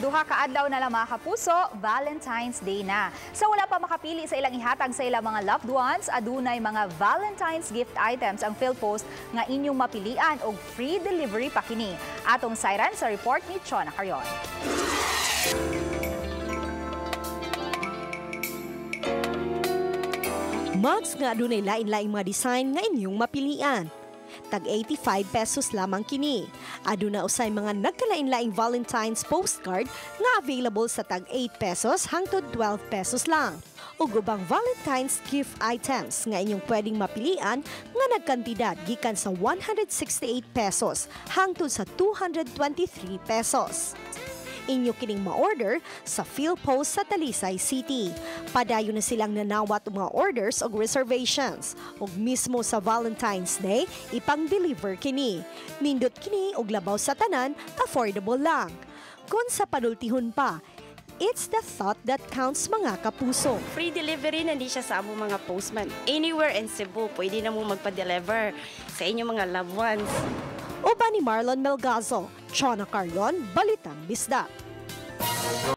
Duha ka adlaw na lang, mga kapuso, Valentine's Day na. Sa wala pa makapili sa ilang ihatag sa ilang mga loved ones, adunay mga Valentine's gift items ang PhilPost nga inyong mapilian og free delivery pa kini. Atong sayran sa report ni Chona Carion. Mugs nga adunay lain-laing mga design nga inyong mapilian. Tag 85 pesos lamang kini. Aduna usay mga nagkalain-laing Valentine's postcard nga available sa tag 8 pesos hangtod 12 pesos lang. Ug ubang Valentine's gift items nga inyong pwedeng mapilian nga nagkantidad gikan sa 168 pesos hangtod sa 223 pesos. Inyo kining ma-order sa PhilPost sa Talisay City. Padayon na silang nanawat og mga orders og reservations. Ug mismo sa Valentine's Day, ipang-deliver kini. Nindot kini og labaw sa tanan, affordable lang. Kung sa panultihon pa, it's the thought that counts, mga kapuso. Free delivery na di siya sa among mga postman. Anywhere in Cebu, pwede na mo magpa-deliver sa inyong mga loved ones. Uban ni Marlon Melgazo, Chona Carlon, Balitang Bisdak.